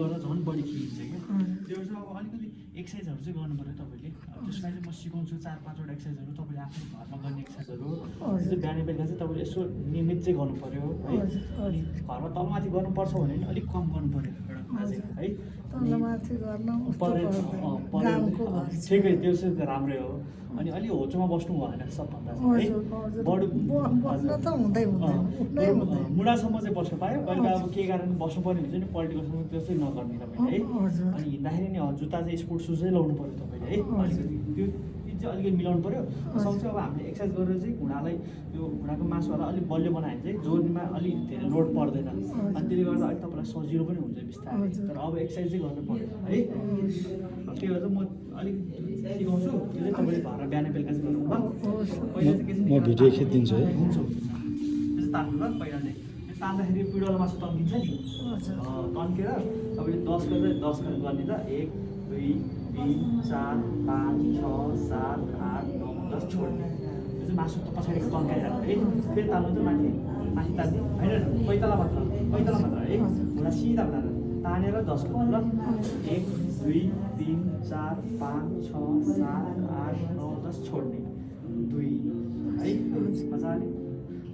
गर्दा झन् बढी खिलिन्छ क्या त्यो चाहिँ अब अलिकति एक्सर्साइजहरू चाहिँ गर्नु पऱ्यो तपाईँले त्यसलाई चाहिँ म सिकाउँछु 4-5 वटा एक्सर्साइजहरू तपाईँले आफ्नो घरमा गर्ने एक्सर्साइजहरू त्यो चाहिँ बिहान बेलुका चाहिँ तपाईँले यसो नियमित चाहिँ गर्नु पऱ्यो है अनि घरमा तलमाथि गर्नुपर्छ भने नि अलिक कम गर्नु पऱ्यो एउटा है तलमाथि गर्न ठिकै त्यो चाहिँ राम्रै हो अनि अलि होचोमा बस्नु भएन सबभन्दा चाहिँ है बढी त हुँदै मुढासम्म चाहिँ बस्नु पायो कहिले अब के कारण बस्नुपर्ने हुन्छ नि पोलिटिकलसम्म त्यस्तै नगर्ने तपाईँले है अनि हिँड्दाखेरि नि जुत्ता चाहिँ स्पोर्ट सुजै लाउनु पऱ्यो तपाईँले है अलिकति त्यो चाहिँ अलिकति मिलाउनु पऱ्यो सक्छ अब हामीले एक्सर्साइज गरेर चाहिँ घुँडालाई त्यो घुँडाको मासुहरूलाई अलिक बलियो बनायो भने चाहिँ जोड्नेमा अलिक धेरै लोड पर्दैन अनि त्यसले गर्दा अलिक तपाईँलाई सजिलो पनि हुन्छ बिस्तारै तर अब एक्सर्साइज चाहिँ गर्नु पऱ्यो है त्यही भएर म अलिक सिकाउँछु त्यो चाहिँ तपाईँले घर बिहान बेलुका चाहिँ गर्नु ल म भिडियो खिचिदिन्छु है हुन्छ त्यो चाहिँ तान्नु ल पहिला चाहिँ त्यो तान्दाखेरि पिडोलो मासु तन्किन्छ नि तन्केर तपाईँले 10 गरेर 10 गरेर गर्ने त 1 2 3 4 5 6 7 8 9 10 छोड्ने त्यो चाहिँ मासु त पछाडि तन्काइहाल्नु है फेरि तान्नु त माथि माथि तान्ने होइन पैताला मात्र है घुँडा सिधा बनाएर तानेर 10 गर्नु ल 1 2 3 4 5 6 7 8 9 10 छोड्ने 2 है मजाले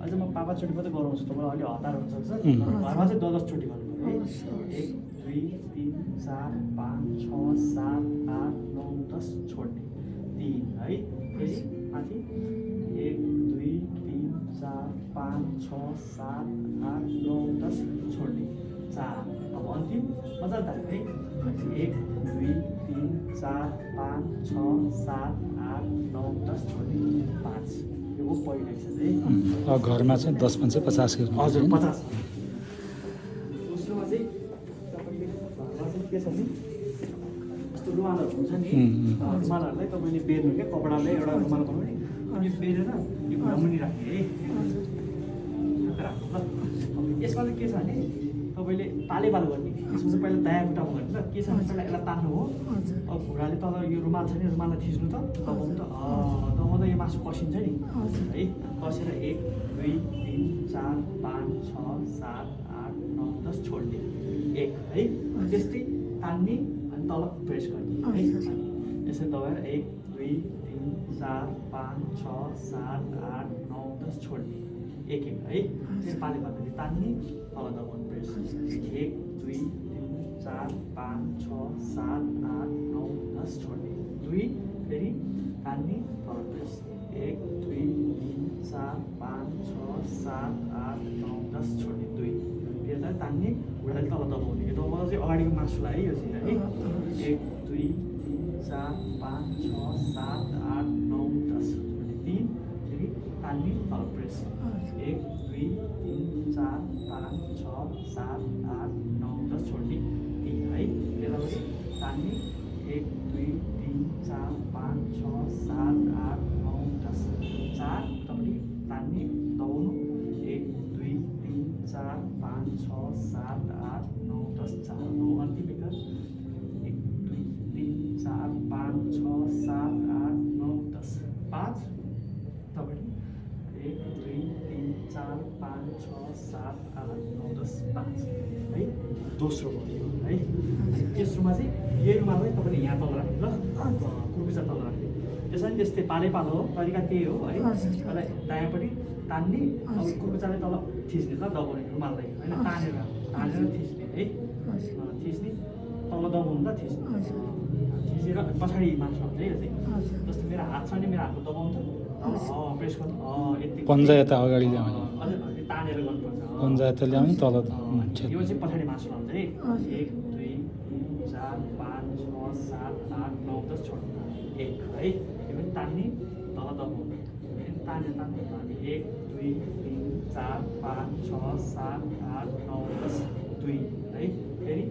अझ म 5-5 चोटि मात्रै गराउँछु तपाईँलाई अलि हतार हुनसक्छ घरमा चाहिँ 10 चोटि गर्नु पऱ्यो है 1 2 3 4 5 6 7 8 9 10 छोड्ने 3 है फेरि माथि 1 2 3 4 5 6 7 8 9 10 छोड्ने 4 अब अन्तिम मजाले तान्नु है 1 2 3 4 5 6 7 8 9 10 छोड्ने 5 यो हो पहिलो एक्सर्साइज है घरमा चाहिँ 10-50 गर्नु हजुर 50 दोस्रोमा चाहिँ तपाईँले घरमा चाहिँ के छ नि यस्तो रुमालहरू हुन्छ नि रुमालहरूलाई तपाईँले बेर्नु क्या कपडाले एउटा रुमाल बनाउने अनि बेरेर यो घुँडा मुनि राख्ने है राख्नु ल अब यसमा चाहिँ के छ भने तपाईँले पाले गर्ने यसमा चाहिँ पहिला दायाँ खुट्टामा गर्ने त के छ भने पहिला यसलाई तान्नु हो अब घुँडाले तल यो रुमाल छ नि रुमाललाई थिच्नु त दबाउनु त दबाउँदा यो मासु कसिन्छ नि है कसेर 1 2 3 4 5 6 7 8 9 10 छोड्ने 1 है त्यस्तै तान्ने अनि तल प्रेस गर्ने है यसरी दबाएर 1 2 3 4 5 6 7 8 9 10 छोड्ने 1 1 है फेरि पाले गर्दाखेरि तान्ने तल दबाउनु प्रेस 1 2 3 4 5 6 7 8 9 10 छोड्ने 2 फेरि तान्ने तल प्रेस 1 2 3 4 5 6 7 8 9 10 छोड्ने 2 यसलाई तान्ने घुँडाले तल दबाउने यो दबाउँदा चाहिँ अगाडिको मासुलाई है यो चाहिँ है 1 2 3 4 5 6 7 8 9 10 छोड्ने 3 फेरि तान्ने तल प्रेस 1 2 3 4 5 6 7 8 9 10 छोड्ने 3 है यसलाई तान्ने 1 2 3 4 5 6 7 8 9 10 4 तपाईँले तान्ने दबाउनु 1 2 3 4 5 6 7 8 9 10 4 9 अन्तिम एकल 1 2 3 4 5 6 7 8 9 10 5 तपाईँले 1 2 3 4 5 6 7 8 9 10 5 है दोस्रो भयो है तेस्रोमा चाहिँ यही रुमाललाई तपाईँले यहाँ तल राख्नु ल कुर्कुचा तल राख्ने त्यसमा पनि त्यस्तै पालै पालो हो तरिका त्यही हो है यसलाई दायाँपट्टि तान्ने अब कुर्कुचाले तल थिच्ने ल दबाउने रुमाललाई होइन तानेर थिच्ने है थिच्ने तल दबाउनु ल थिच्ने थिचेर पछाडि मासु हुन्छ है यो चाहिँ जस्तो मेरो हात छ नि मेरो हातको दबाउँछ प्रेस गर्नु यति पन्जा यता अगाडि ल्याउने हजुर तानेर गर्नुपर्छ पन्जा यता ल्याउने तल यो चाहिँ पछाडि मासु लाउँछ है 1 2 3 4 5 6 7 8 9 10 छोड्नु 1 है यो पनि तान्ने तल दबाउनु तान्ने हामी 1 2 3 4 5 6 7 8 9 10 2 है फेरि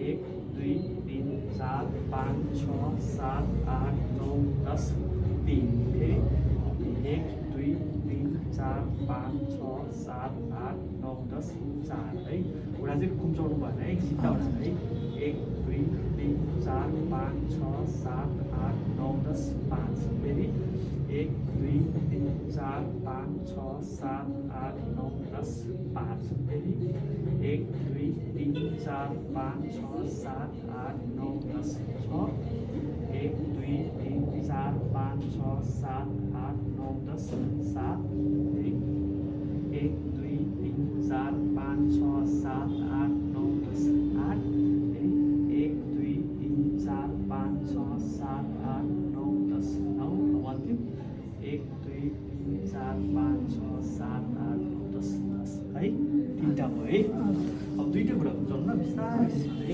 1 2 3 4 5 6 7 8 9 10 3 फेरि 1 2 3 4 5 6 7 8 9 10 4 है घुँडा चाहिँ कुम्चाउनु भएन है सिधा हुन्छ है 1 2 3 4 5 6 7 8 9 10 5 फेरि 1 2 3 4 5 6 7 8 9 10 5 फेरि 1 2 3 4 5 6 7 8 9 10 6 1 2 3 4 5 6 7 8 9 10 7 फेरि 1 2 3 4 5 6 7 8 9 10 8 फेरि 1 2 3 4 5 6 7 8 9 10 9 अब अन्तिम 1 2 3 4 5 6 7 8 9 10 10 है तिनवटा भयो है अब दुईवटा कुरा खुम्चाउनु न बिस्तारै है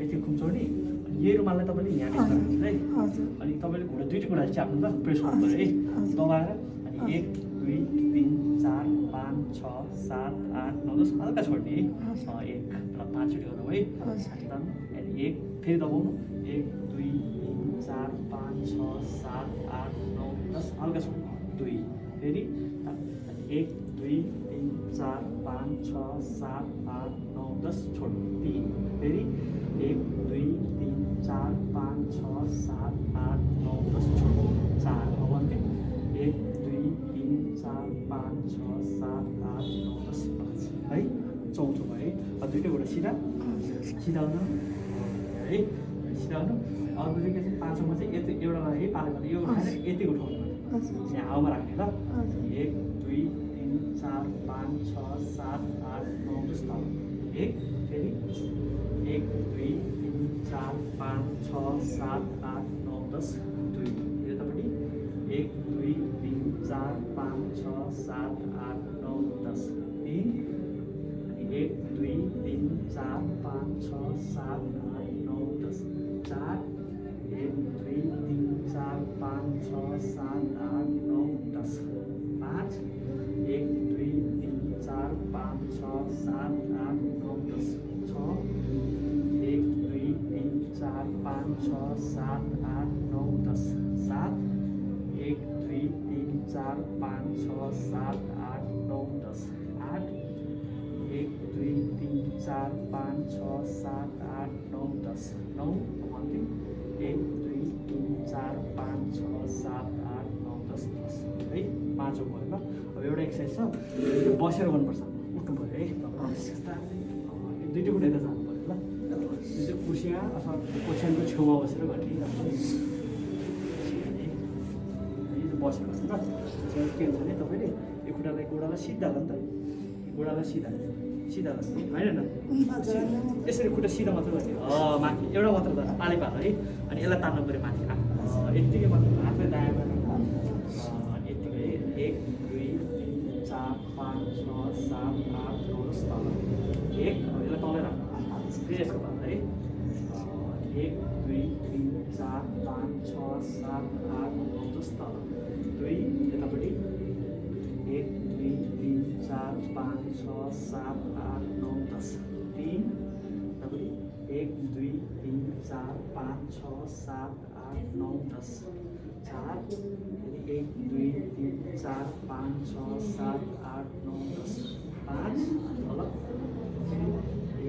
यति खुम्चाउने अनि यही रुमाललाई तपाईँले यहाँ बिस्तारै है हजुर अनि तपाईँले घुँडा दुईवटा कुरा चाहिँ आफ्नो प्रेस गर्नु पऱ्यो है दबाएर अनि 1 2 3 4 5 6 7 8 9 10 हल्का छोड्ने है 1 मतलब 5 चोटि गर्नु है अनि 1 फेरि दबाउनु 1 2 3 4 5 6 7 8 9 10 हल्का छोड्नु 2 फेरि 1 2 3 4 5 6 7 8 9 10 छोड्नु 3 फेरि 1 2 3 4 5 6 7 8 9 10 छोड्नु 4 अब अन्तिम 1 2 3 4 5 6 7 8 9 10 5 है चौथो भयो अब दुईवटा कुरा सिधा सिधाउनु है सिधाउनु अर्को चाहिँ के छ पाँचौँमा चाहिँ यति एउटा है पालो भने यो उठाएर यति उठाउनु यहाँ हावामा राख्ने ल 1 2 3 4 5 6 7 8 9 10 1 फेरि 1 2 3 4 5 6 7 8 9 10 2 यतापट्टि 1 2 3 4 5 6 7 8 9 10 3 अनि 1 2 3 4 5 6 7 8 9 10 4 1 2 3 4 5 6 7 8 9 10 5 1 2 3 4 5 6 7 8 9 10 6 1 2 3 4 5 6 7 8 9 10 7 1 2 3 4 5 6 7 8 9 10 8 1 2 3 4 5 6 7 8 9 10 9 अन्तिम 1 2 3 4 5 6 7 8 9 10 10 है पाँचौँ भयो ल अब एउटा एक्सर्साइज छ यो बसेर गर्नुपर्छ उठ्नु पऱ्यो है दुइटै कुरा यता जानु पऱ्यो ल यो चाहिँ कुर्सीमा अथवा ओछ्यानको छेउमा बसेर गर्ने यो चाहिँ बसेर गर्नु ल के हुन्छ भने तपाईँले यो खुट्टालाई सिधा ल नि त गोडालाई सिधा सिधा होइन न यसरी खुट्टा सिधा मात्र गर्ने माथि एउटा मात्र त पाले पालो है अनि यसलाई तान्नु पऱ्यो माथि यत्तिकै मात्र हातले दायाँ गरेर अनि यत्तिकै 1 2 3 4 5 6 7 8 9 10 तल 1 अब यसलाई तलै राख्नु फेरि यसको पालो है 1 2 3 4 5 6 7 8 9 10 तल 2 यतापट्टि 1 2 3 4 5 6 7 8 9 10 3 यतापट्टि 1 2 3 4 5 6 7 8 9 10 4 1 2 3 4 5 6 7 8 9 10 5 तल 1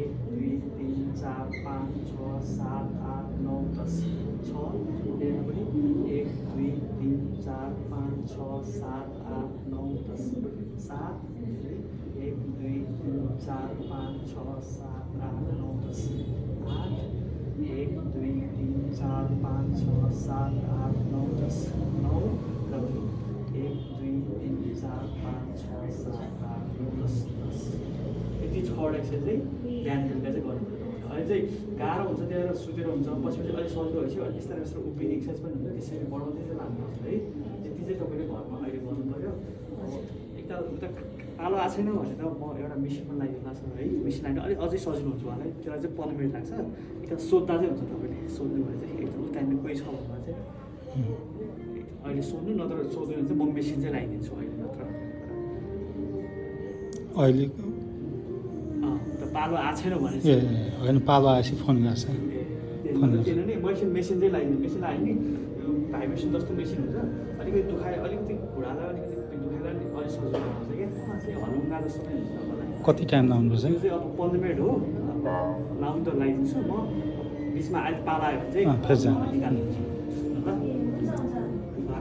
2 3 4 5 6 7 8 9 10 6 यतापट्टि 1 2 3 4 5 6 7 8 9 10 7 1 2 3 4 5 6 7 8 9 10 8 1 2 3 4 5 6 7 8 9 10 9 1 2 3 4 5 6 7 8 9 10 10 यति छवटा एक्सर्साइज चाहिँ ध्यान दिएर चाहिँ गर्नुपर्छ अहिले चाहिँ गाह्रो हुन्छ त्यहाँ सुतेर हुन्छ पछि अलिक सजिलो भएपछि अनि बिस्तारै बिस्तारै उभिने एक्सर्साइज पनि हुन्छ त्यसरी बढाउँदै चाहिँ लानुपर्छ है त्यति चाहिँ तपाईँले घरमा अहिले गर्नु पऱ्यो एकताल उता कालो आएको छैन भने त म एउटा मेसिन पनि लगाइदिनु छ है मेसिन लगाएर अलिक अझै सजिलो हुन्छ उहाँलाई त्यसलाई चाहिँ 15 मिनट लाग्छ एकताल सोद्धा चाहिँ हुन्छ तपाईँले सोध्नु भयो चाहिँ एकदम त्यहाँनिर कोही छ भन्दा चाहिँ अहिले सोध्नु नत्र सोध्नु भने चाहिँ म मेसिन चाहिँ लगाइदिन्छु अहिले नत्र अहिले पालो आएको छैन भने ए होइन पालो आएपछि फोन गर्छ किनभने मेसिन चाहिँ लगाइदिनु मेसिन लगायो नि भाइब्रेसन जस्तो मेसिन हुन्छ अलिकति दुखायो अलिकति घुँडालाई अलिकति दुखाइलाई अलिक सजिलो हुन्छ क्या हलुङ्गा जस्तो पनि हुन्छ तपाईँलाई कति टाइम लाउनुपर्छ यो चाहिँ अब 15 मिनट हो लाउनु त लगाइदिन्छु म बिचमा अहिले पालो आयो भने चाहिँ फेरि जानु निकाल्नु ल